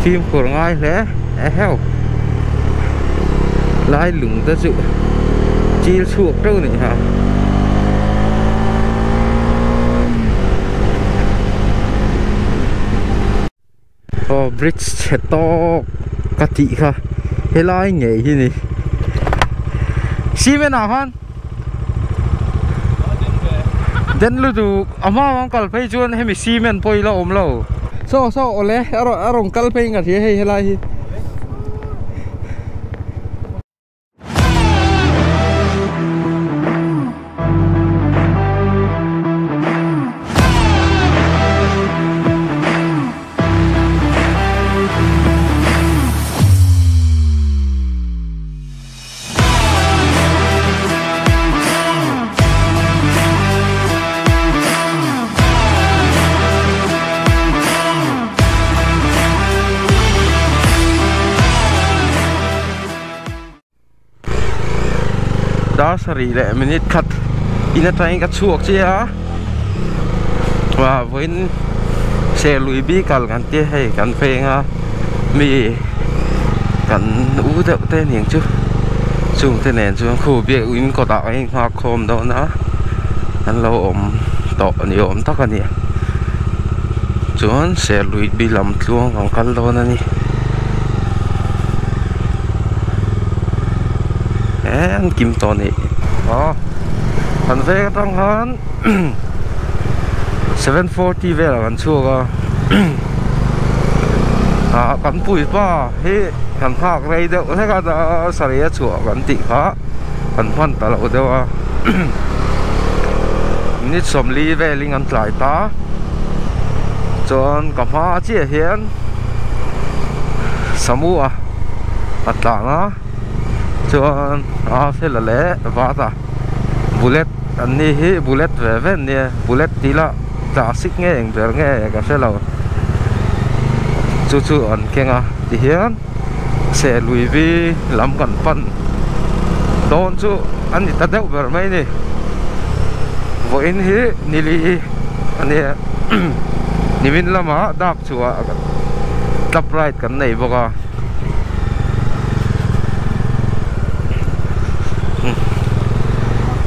Fimkhur ngai hle eheu lai lung te chu chil chhuak teuh nih ha. Aw bridge chhe tawk ka tih kha helai ngei hi ni cement ah khan den lutuk a hma ang kal phei chuan hemi cement pawh hi la awm lo saw saw awle a rawn kal phei in ka hria hei helai hi. Dar sarih leh minute khat in atangin ka chhuak chiah a ah vawiin serlui bikal kan tia hei kan veng a mi kan u deuh te aniang chu chung te nen chuan khu biak in kawtah kan inghak khawm dawn a an lo awm tawh ni awm tak a ni chuan serlui bi lam tluang kan kal dawn a ni eh an kim tawh a ni aw kan veng atang khan 7:40 velah kan chhuak a ah kan puipa hi kan nghak rei deuh hlek a sarih a chhuah kan tih kha kan hman ta loh deuh a minute 40 velin an tlai ta chuan ka hma chiah hian samu a a tlang a chuan a fela leh vat a bullet an ni hi bullet ve ve an nia bullet tih lah classic nge eng ber nge ka hre lo chu chu an keng a tihian. Serlui vi lam kan pan dawn chu a ni ta deuh ber mai ni vawiin hi nili a nia nimin lamah dak chhuah club ride kan nei bawk a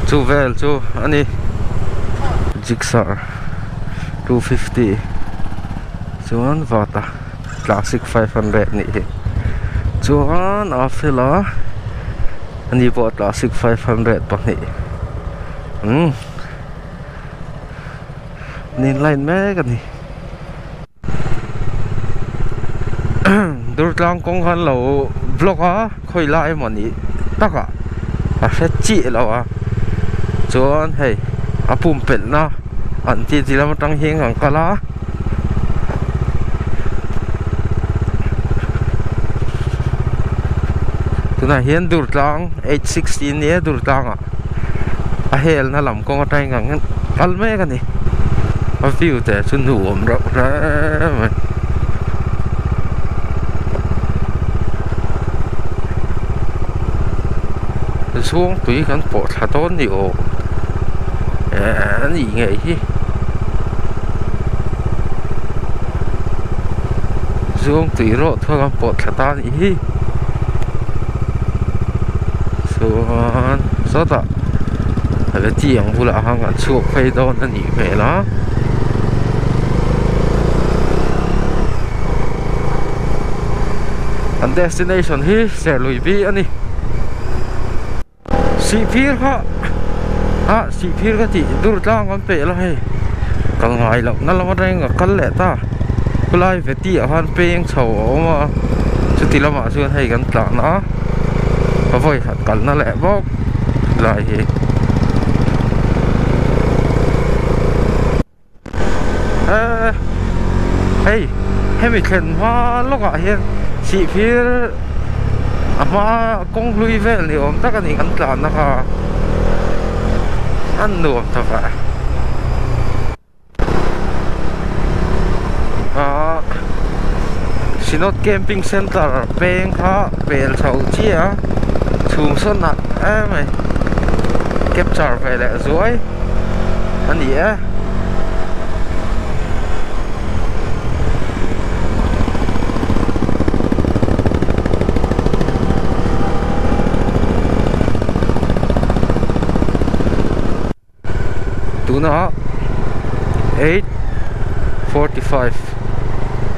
chu vel chu a ni Gixxer 250 chuan vata. Classic 500 nih hi chuan a fel a ani pawh classic 500 pahnih umm an in line mek a ni Durtlang kawng khan lo vlog a khawi lai emaw ni takah a hre chiah lo a chuan hei a pumpelh na an tih chi lam atang hian kan kal a tunah hian Durtlang 860 nia Durtlang ah a hel na lam kawng atangin kan kal mek a ni a view te chu nuam reuh hle mai. Chhung tui kan pawh thla dawn ni aw eh a nih ngei hi Chhung tui rawh thua kan pawh thla ta nih hi chuan sawtah leti ang bulah khan kan chhuak phei dawn a nih hmel a. An destination hi Serlui bi a ni. Sihphir kha ah Sihphir ka tih dur tlang kan peh la hei kal ngai loh na lam atangin ka kal leh ta khulai veti ah khan peng chho a awm a chuti lamah chuan hei kan tlan a ka vawi khat kalna leh bawk lai hi. Eee hei hemi thlen hma lawkah hian sihphir a hma kawng hlui vel ni awm tak a ni kan tlan na kha a nuam ta vah ah Synod Camping Center peng kha pel chho chiah a chhum sawn ah em mai capture ve leh zuai. A ni e. Tunah 8:45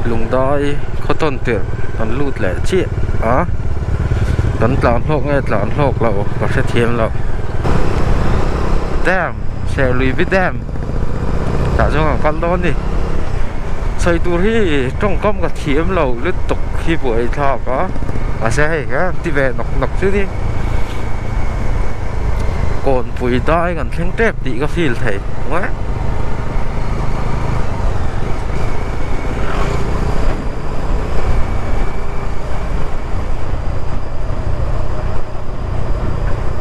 Lungdai khaw tawn tirh kan lut leh chiah a kan tlan hlawk nge tlan hlawk lo ka hrethiam lo dam Serlui dam tah chuan kan kal dawn a ni sawi tur hi tawngkam ka thiam lo lutuk hi buai thlak a mahse hei hian ti ve nawk nawk chu ni kawnpui dai kan thleng tep tih ka feel thei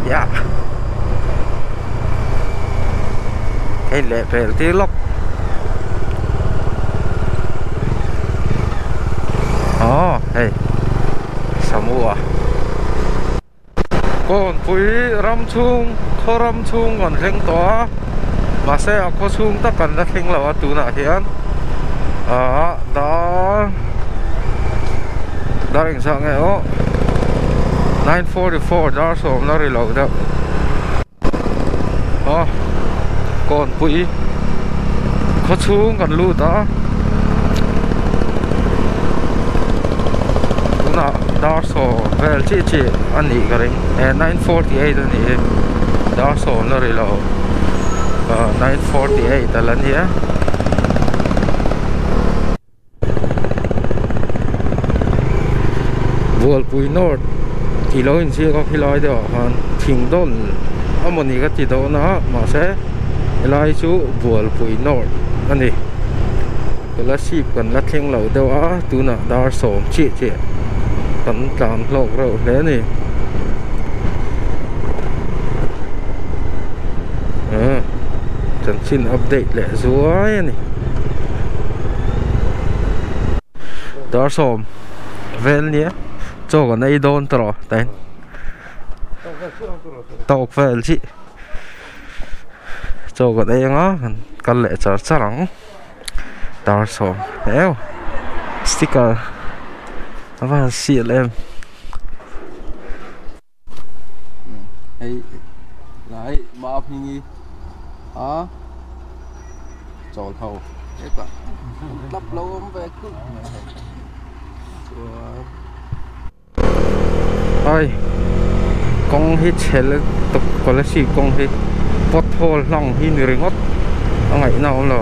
ya hei leh pel tir lawk aw hei Samua Kawnpui ram chhung khaw ram chhung kan thleng tawh a mahse a khaw chhung tak kan la thleng lo a tunah hian ah dar dar engzah nge aw 9:44 dar sawm la ri lo deuh aw Kawnpui khaw chhung kan lut a tunah dar sawm vel chiah chiah a nih ka ring eh 9:48 a nih hi dar sawm la ri lo ah 9:48 a la nia. Bualpui North tih lo inziak a khilai deuh ah khan thing dawn amawni ka ti dawn a mahse helai chu Bualpui North a ni Kolasib kan la thleng lo deuh a tunah dar sawm chiah chiah kan tlan hlawk reuh hle a ni chanchin update leh zuai a ni. Dar sawm vel nia chaw kan ei dawn tawh tain tawk vel chi chaw kan ei anga kan kal leh char char ang dar sawm heu sticker a va han sial em. Hei lai mau hming a chawl ho hetah tlap lo awm ve kulh mai hei chuan ai kawng hi chhe lutuk Kolasib kawng hi pothole hlang hi ni ringawt a ngaihna a awm lo.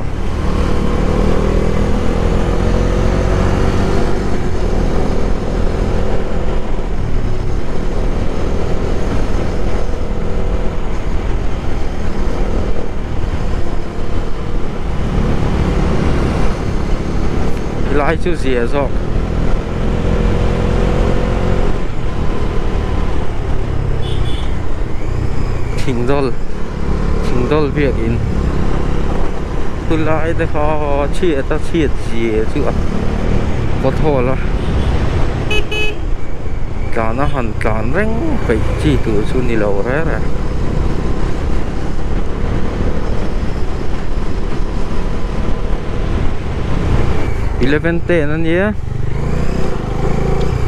Lai chu zia zawk thing dawl thing dawl biakin chulai te kha chhiat a chhiat zia chu a kawthawl a tlan a han tlan reng peih chi tur chu ni lo reng reng. 11:10 a nia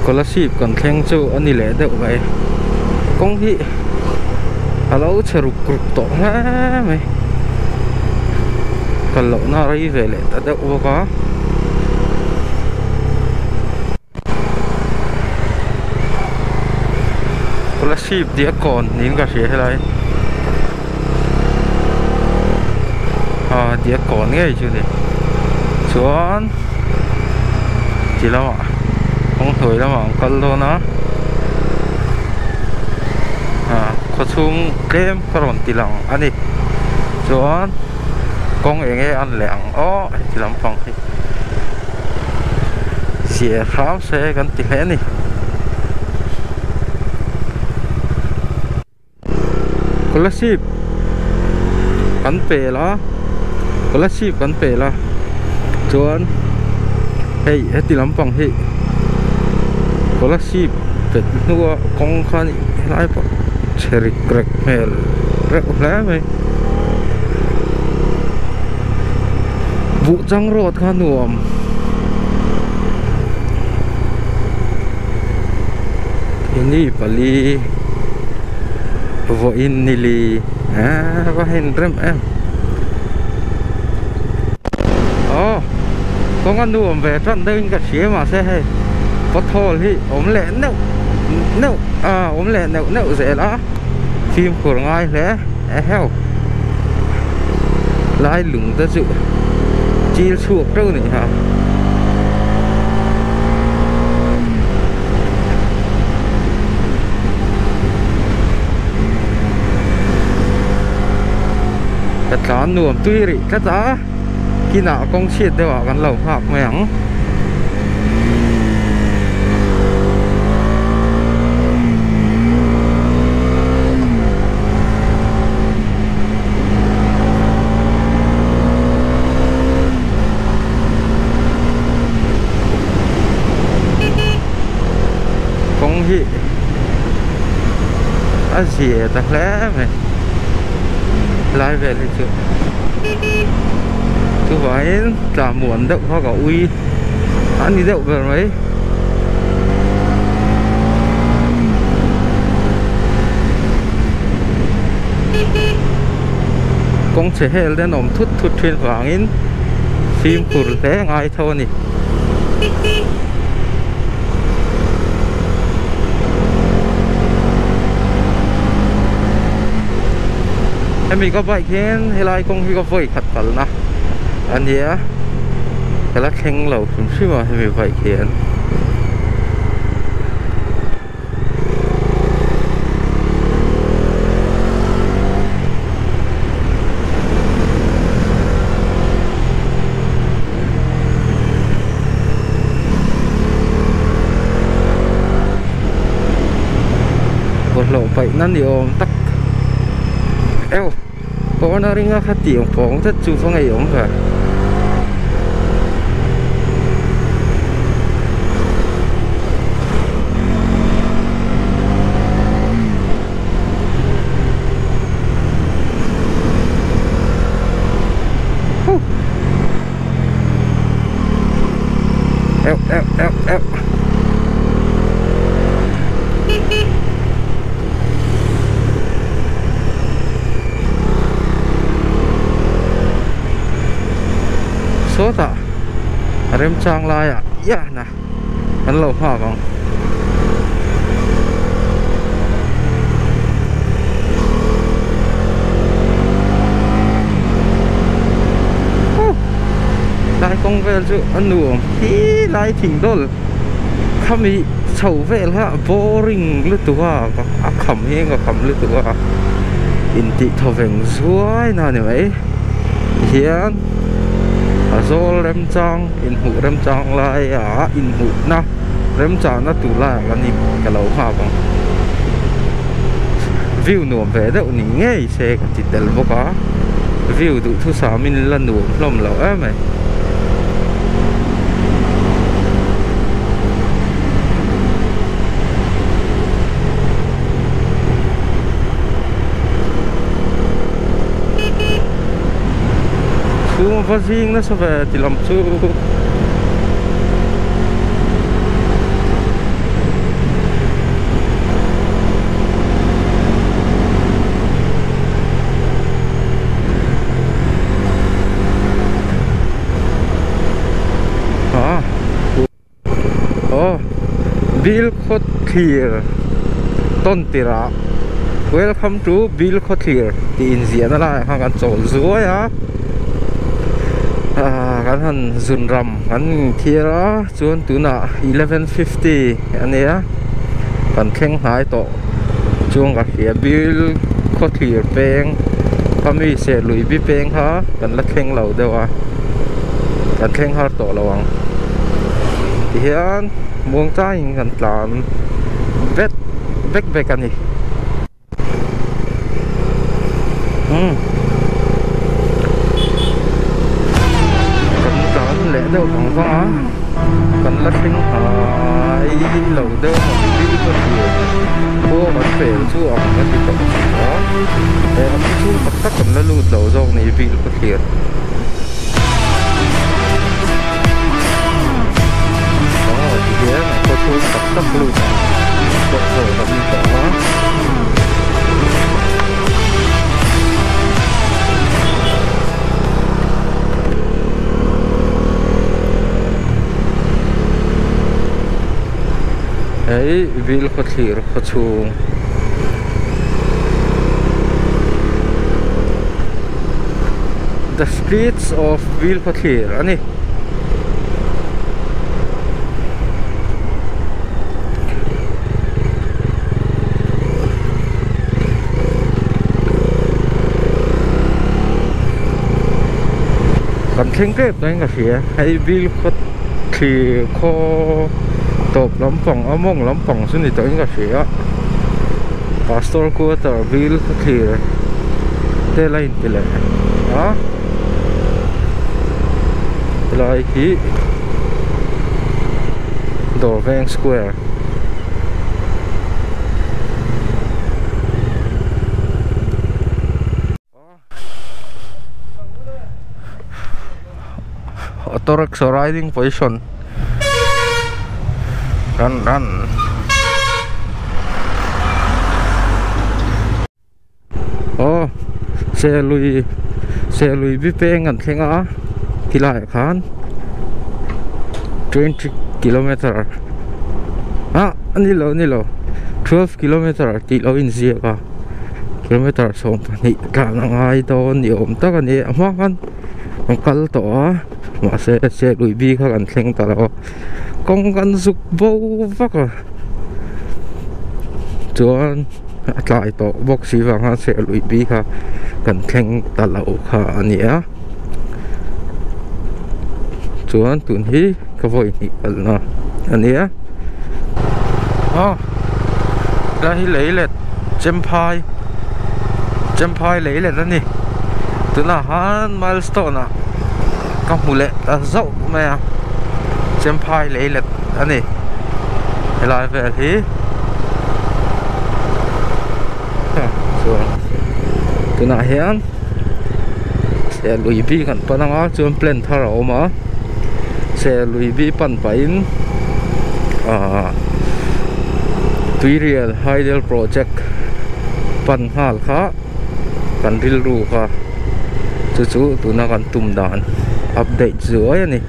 Kolasib kan thleng chu a ni leh deuh mai kawng hi a lo chhe ruk ruk tawh hle mai kal lohna a rei ve leh ta deuh bawk a. Kolasib tih a kawn niin ka hria helai ah tih a kawn ngei chu ni chuan ti lamah kawng hnuai lamah an kal dawn a ah khaw chhung tlem ka rawn ti lang a ni chuan kawng eng nge an leh ang aw heti lampang hi zia hram se kan ti hle a ni. Kolasib kan pel a Kolasib kan pel a chuan hei heti lampang hi Kolasib bet hnua kawng kha a nih helai pawh chhe rik rek hmel reuh hle mai Buhchang road kha nuam. Ini pali vawiin nili eee va hen rem em. Kawng a nuam ve tan deuhin ka hria mahse hei pothole hi awm leh neuh neuh a awm leh neuh neuh zel a fimkhur ngai hle eheu lai lung te chu chil chhuak teuh a nih kha. Ka tlan nuam tui rih tlat a. Kinah kawng chhiat deuh ah kan lo nghak mai ang. Kawng hi a zia ta hle mai lai vel hi chu. Chuvangin tla muan deuh kha ka ui a ni deuh ber mai. Kawng chhe hel te an awm thut thut thin vangin fimkhur hle ngai tho a ni. Hemi ka bike hian helai kawng hi ka vawi khat kalna a nia ka la thleng lo hrim hrim a hemi bike hian. Bawlhhlawh paihna ni awm tak eo cornering a kha tih ang pawng zet chu va ngeiawm ve. Eo eo eo eo. Sawtah remchang laiah iahna kan lo nghak ang. Lai kawng vel chu a nuam hi lai thing dawl khami chho vel kha a boring lutuk a a kham hi ka kham lutuk a intih thawveng zuai na a ni mai tihian a zawl remchang. Inhmuh remchang laia inhmuhna remchahna tur laiah ka ni ka lo nghak ang. View nuam ve deuh ni ngei se ka ti tel bawk a, view duhthusam in la nuam hlawm lo em mai. Chhung va zing nasa ve ti lam chu. Aw Bilkhawthlir tawn tirah Welcome to Bilkhawthlir tih inziahna laiah khan kan chawl zuai a ah kan han zun ram kan inthiar a chuan tunah 11:50 a nia kan thleng hnai tawh chuan ka hria Bilkhawthlir peng kha mi Serlui bi peng kha kan la thleng lo deuh a kan thleng har tawh lo ang. Tihian muang changin kan tlan vet vek vek a ni. Umm kan tlan leh deuh vang vang a kan la thleng hnai lo deuh a ni ka hria khua kan fel chu ang ka ti tawh a he a chhung tak tak kan la lut lo zawk ni bik ka thlir. Aw tihian a khaw chhung tak tak lut ang pawh haw kan ni tawh a. Hei Bilkhawthlir khawchhung. The streets of Bilkhawthlir a ni. Kan thleng tep tawhin ka hria hei Bilkhawthlir khaw tawp lampang a mawng lampang chu ni tawhin ka hria Pastor quarter Bilkhawthlir te la inti leh a helai hi Dawrveng square. Auto rickshaw riding position run run aw Serlui Serlui bi peng an thleng a tilaiah khan 20 kilometer ah a ni lo a ni lo 12 kilometer tih lo inziak a kilometer 12 tlan a ngai dawn ni awm tak a ni a hma khan an kal tawh a mahse Serlui bi kha kan thleng ta lo a kawng kan zuk bo vak a chuan. A tlai tawh bawk si vanga Serlui bi kha kan thleng ta lo kha a ni a chuan tun hi ka vawi hnih kalna a ni a aw helai hi lei let Chemphai Chemphai lei let a ni tunah han milestone ah ka hmu leh ta zauh mai a Chemphai lei let a ni helai vel hi chuan tunah hian Serlui bik an pan anga chuan plan thar a awm a Serlui bik pan pahin ahh Tuirial hydel project pan nghal kha. Kan rilru kha chu chu tuna kan tum dan update zuai a ni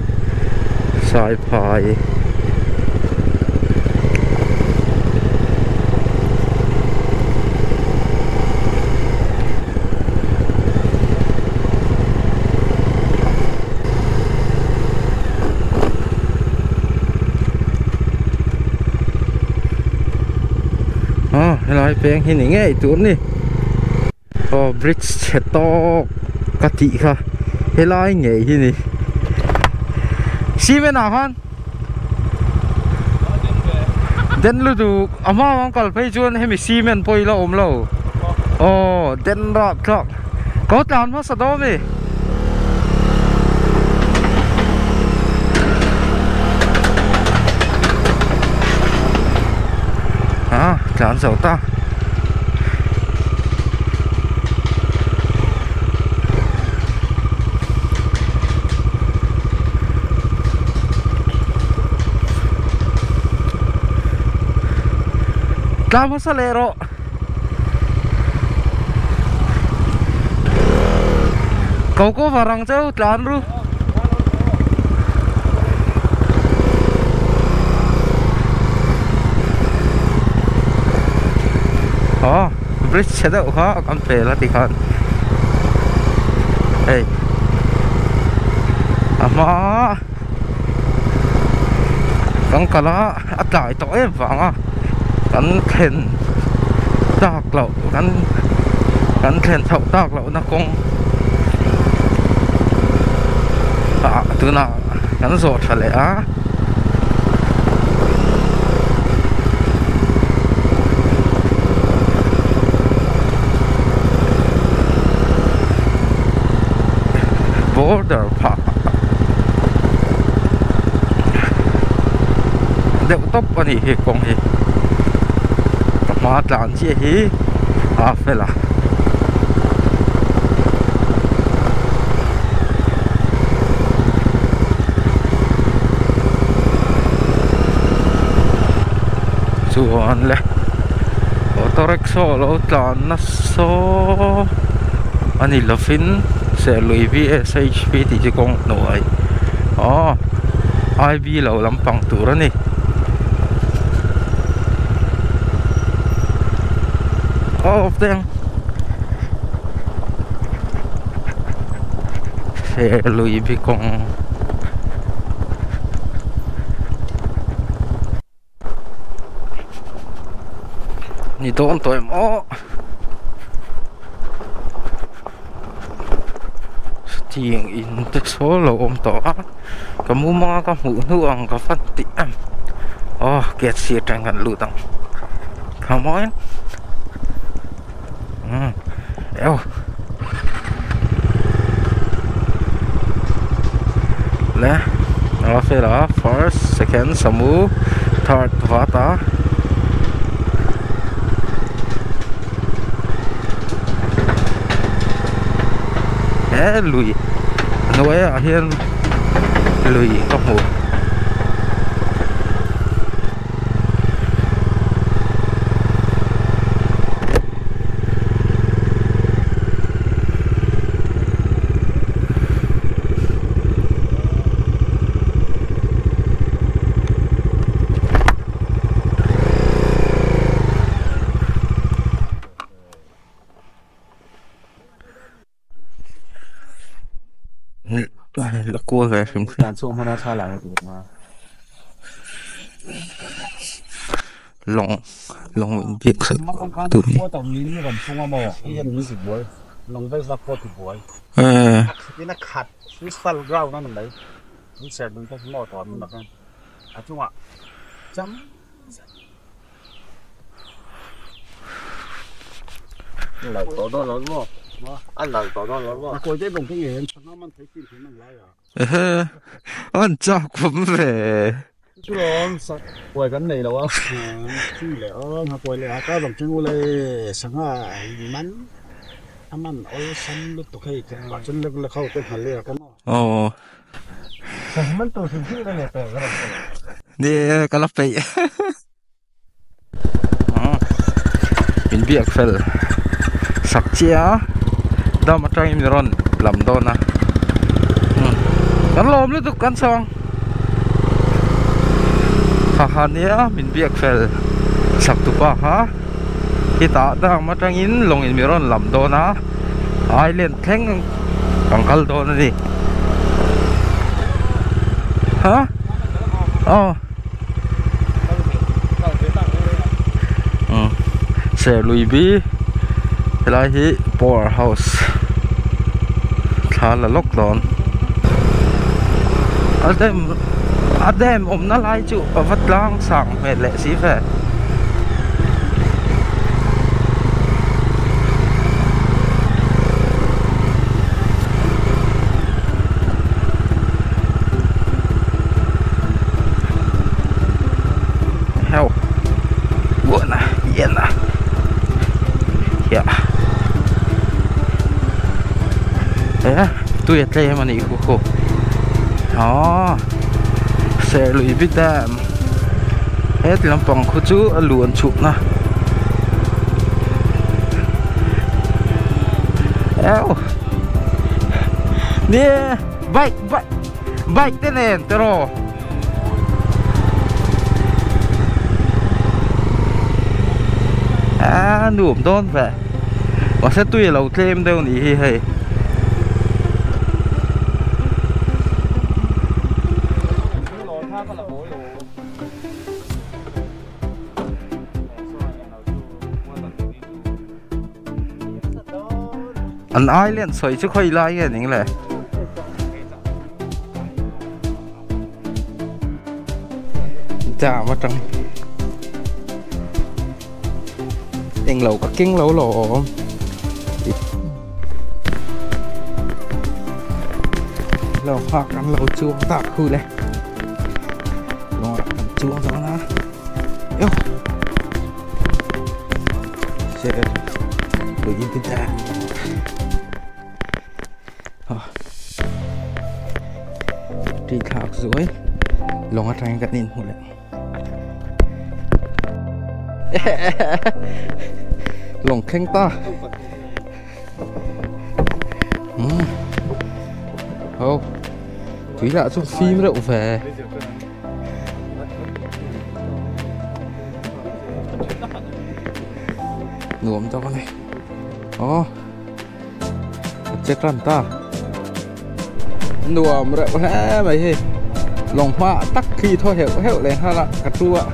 Saiphai aw helai peng hi ni ngei tur ni. Aw bridge chhe tawk ka tih kha helai ngei hi ni cement ah khan den lutuk a hma ang kal phei chuan hemi cement pawh hi la awm lo aw den rap thlak ko tlan hmasa dawn mi a tlan zo ta. Tla hmasa leh rawh. Ko ko var ang cheu tlan ru. Aw bridge chhe deuh kha kan pel a tikhan hei a hma kan kal a a tlai tawh em vang a kan thlen tak loh kan kan thlen chhoh tak loh na kawng ah tunah kan zawh tha leh a. Border phah deuh tawp a nih hi kawng hi ka hma tlan chiah hi a fel a. Chuan le auto rickshaw lo tlan nasa a ni lovin Serlui V_S_H_P tih chu kawng hnuai aw I_B lo lampang tur a ni. Off daih ang. Serlui bi kawng. Ni dawn tawh em aw. Tiang in te saw lo awm tawh a ka mumanga ka hmuh hnu ang ka fan tih em aw gate sir atang kan lut ang come on umm eo le a fela first second samu third vata. He lui hnuaiah hian lui ka hmu. La kual ve hrim hrim lawng lawng in biak sak tur ni Ehe an chak awm ve. Aw. Ni e ka la peih. Min biak fel sak chiah a dam atangin min rawn lam dawn a kan lawm lutuk kan chhawng ha ha nia min biak fel sak tupa kha hetah dam atangin lawngin min rawn lam dawn a island thleng kan kal dawn a ni ha aw. Serlui bi helai hi power house thla la lawk dawn a dam a dam awmna lai chu a va tlang sang hmel leh si ve. Heo buona yena ya e tui a tlem a nih khu khu aw serlui bi dam he ti lampang khu chu a luan chhukna eo nia bike bike bike te nen tiraw. A nuam dawn ve mahse tui a lo tlem deuh anih hi hei. An island sawi chu khawi lai nge ning le. Dam atang englo ka keng lo lawm. Lo nghak an lo chuang tak khu le. Lawngah kan chuang dawn a. Yo. Sẽ tự nhiên tin ta. Tri thlak zuai lawng atangin kan inhmu leh. Lawng thleng ta. Ho. Tui lah chu fim reuh ve. Nuam tak a ni. Aw check ran ta. Nuam reuh hle mai hei. Lawng hma tak khi thaw heuh heuh leh nghal a ka tu a.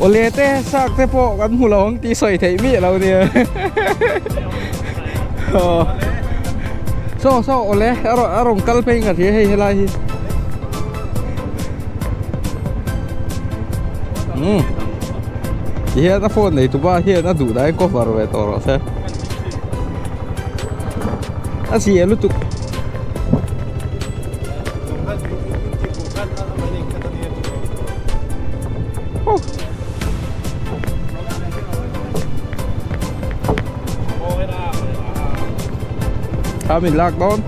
Awle te sak te pawh kan hmu lo ang tih sawi theih miah lo nia. Aw saw saw awle a rawn kal phei ngat hi hei helai hi. Umm ti hian a phone nei tupa hian a duh dahin cover ve tawh rawh se a zia lutuk. Thla min lak dawn.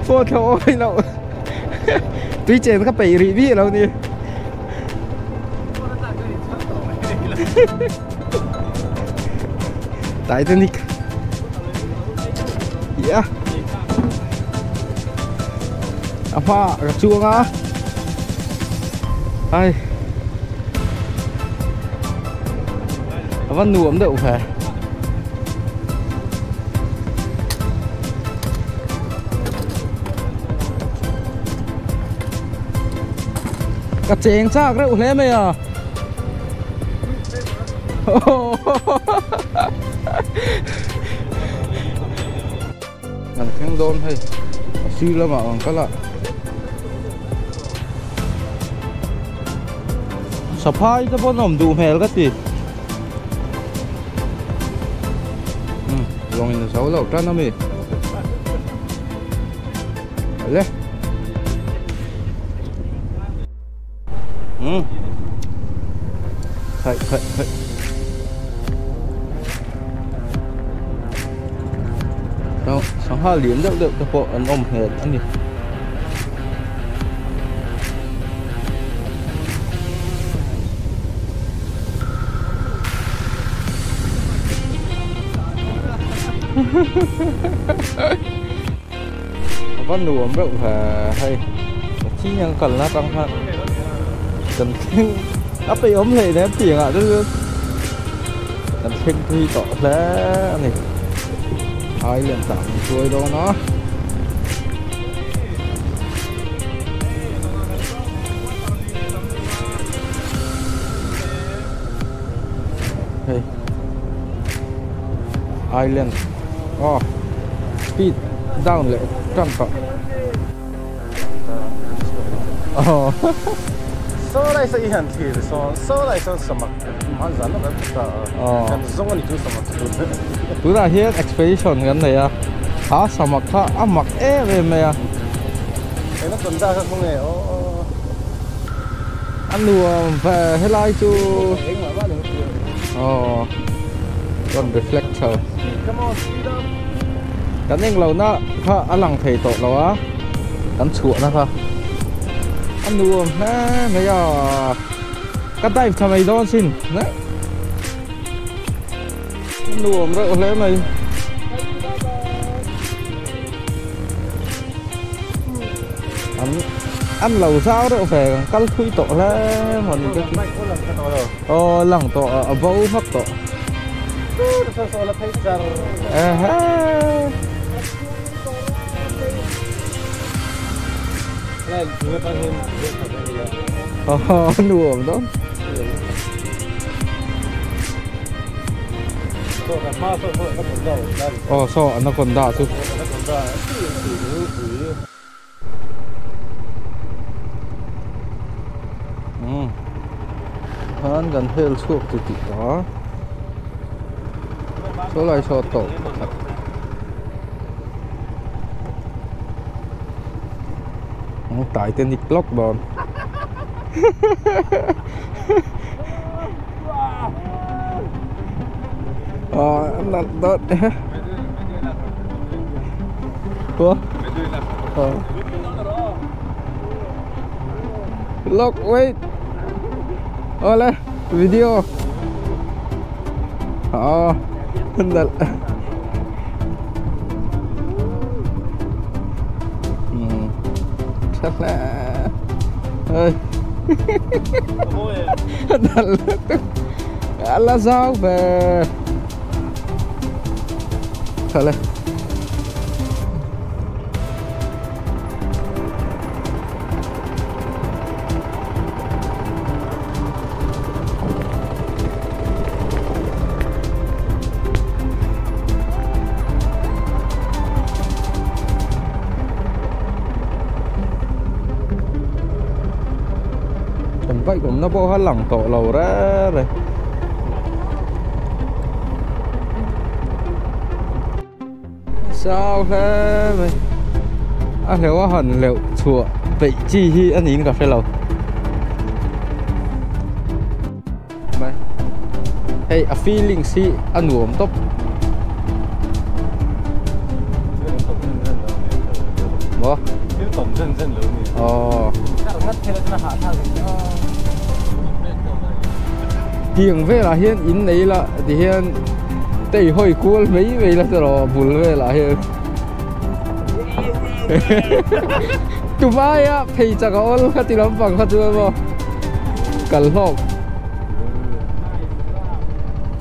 Phone tho oi lo. Tui chen ka peih rih bik lo ni. Titanic. Yeah. A hma ka chuang a. Ai. A va nuam deuh ve. Ka cheng chak reuh hle mai a. Kan thleng dawn hei a sir lamah kan kal a saphai te pawh an awm duh hmel ka ti umm lawngin a zo loh tan a mi le. Ừ. Khởi khởi khởi. Đâu, sangha lian deuh deuh te pawh an awm hmel a ni. A va nuam reuh ve hei chi hian kalna atang khan kan thleng a peih awm hlei nen tiang ah te chuan kan thleng thui tawh hle a ni island ah min hruai dawn a. Hei island aw speed down leh tan tawh aw Saw lai saw i han thlir sawn saw lai sawn samak man zan lawk an ta a kan zawng a ni chu samak chu tunah hian expedition kan nei a ha samak kha a mak em em mai a eng a tawn kha khaw nge aw A nuam ve helai chu aw rawn reflect chho kan englo na kha a lang thei tawh lo a kan chhuah na kha a nuam hle mai a ka dive tha mai dawn sin a nuam reuh hle mai. An an lo zau reuh ve kan kal thui tawh hle mawni te chu aw lang tawh a bo hmak tawh ehe aw nuam dawn. Aw saw anaconda chu. Umm khan kan hel chhuak ti tih a saw lai saw tawh pakhat ang Titanic lawk dawn aw a nalh dawn e. Ủa? Ờ. Look, wait. Ole, video. Ờ. Nalh. Tha hle. Ơi. Nalh lutuk. A la zau ve. Tha le. Kan bike awmna pawh kha lang tawh lo reng reng. Sao hle mai a hleuh a han hleuh chhuah peih chi hi a niin ka hre lo mai hei a feelings hi a nuam tawp maw thil tawm zen zen lo ni aw tiang velah hian in nei ila ti hian tei hawi kual mai mai la tawh bul velah hian tumai a phei chak a awl kha ti lampang kha chu emaw kal hlawk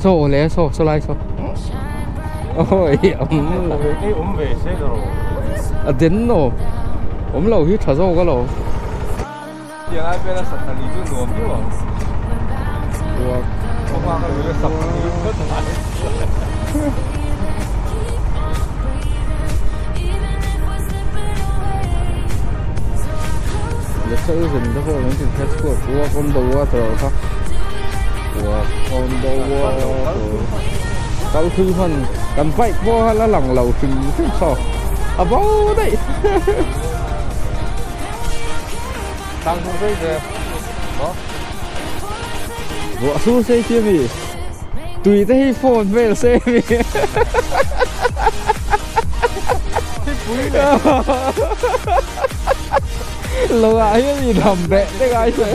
saw le saw saw lai saw awi awm lo awm ve se a den lo awm lo hi tha zawk alawm. Tiang ai pela sak ani chu nuam viau ang. Uak. Khawma ka lui a sak ani phawt mai. The chosen the whole into test score. Walk on the water kha. Walk on the water. Kal thui hman kan bike pawh kha la lang lo hrim hrim saw. A bo daih. Ruah sur sei khi ami tui te hi phone vel se ami lo ah hian in ham beh te ngai se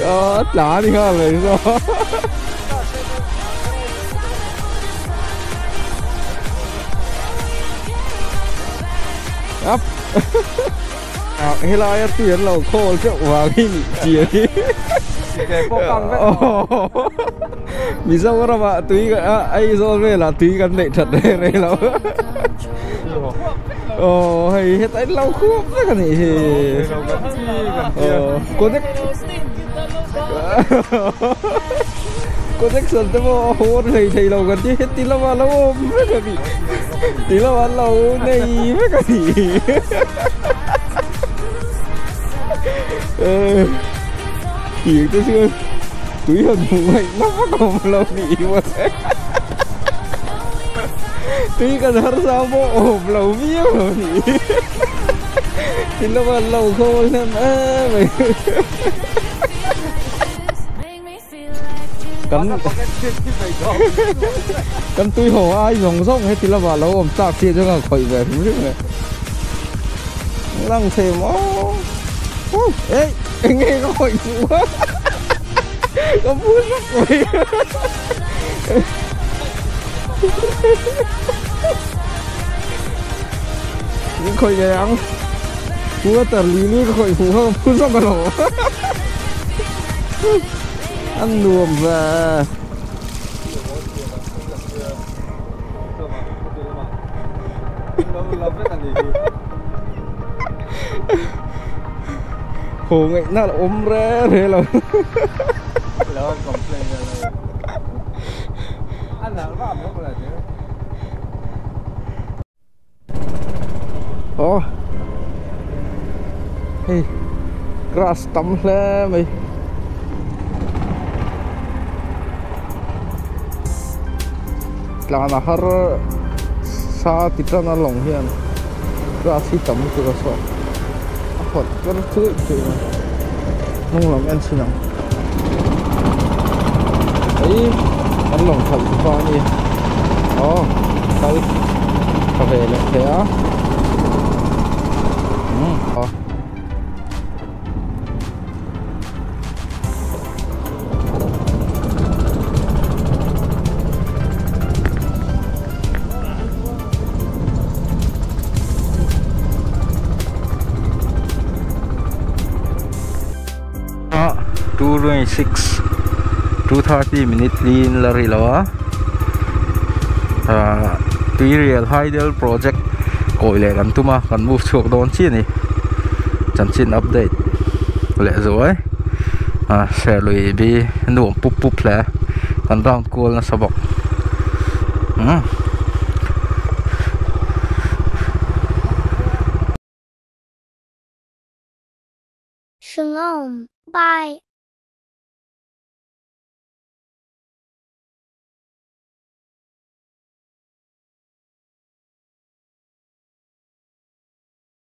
ờ tla ni kha mai so Up. À, helai a tui an lo khawl teuh vang hi nih chian hi. Mizoram ah tui Aizawl velah tui kan neih that reng reng lo. Aw hei heta in lo khuap vek a nih hi. Aw connect connection te pawh a hawn hlei thei lo kan ti heti lama lo awm vek a nih ti lama lo nei vek a nih hi. Tiang te chuan tui han hmuh ngaihna vak a awm lo nih hi mawle. Tui kan harsa pawh awm lo viau lo nih hi. Ti lama lo khawl hnem em mai. Kan kan tui haw ai zawng zawng heti lama lo awm chak chi chu ka khawih ve hrim hrim e. Lang thei maw. Ei eng nge ka khawih fuh a. Ka pu zak mai. Min khawih ngei ang. Water lily ka khawih fuh kha ka pu zak alawm. An nuam ve. Hồ ngaihna la awm reng reng lo. Aw hei grass tam hle mai tlan a har sa ti tan a lawng hian grass hi tam lutuk a chhuak a hawt ber chuih chuih mai hnung lam en chhin ang hei kan lawng khalh chu pa a ni aw kal tha ve leh thei a umm aw. 2:26 2:30 minute lin la ri lo a ah tuirial hydel project kawi leh kan tum a kan move chhuak dawn chiah a ni chanchin update leh zuai ah serlui bi nuam pup pup hle kan round kual nasa bawk umm. Shalom. Bye.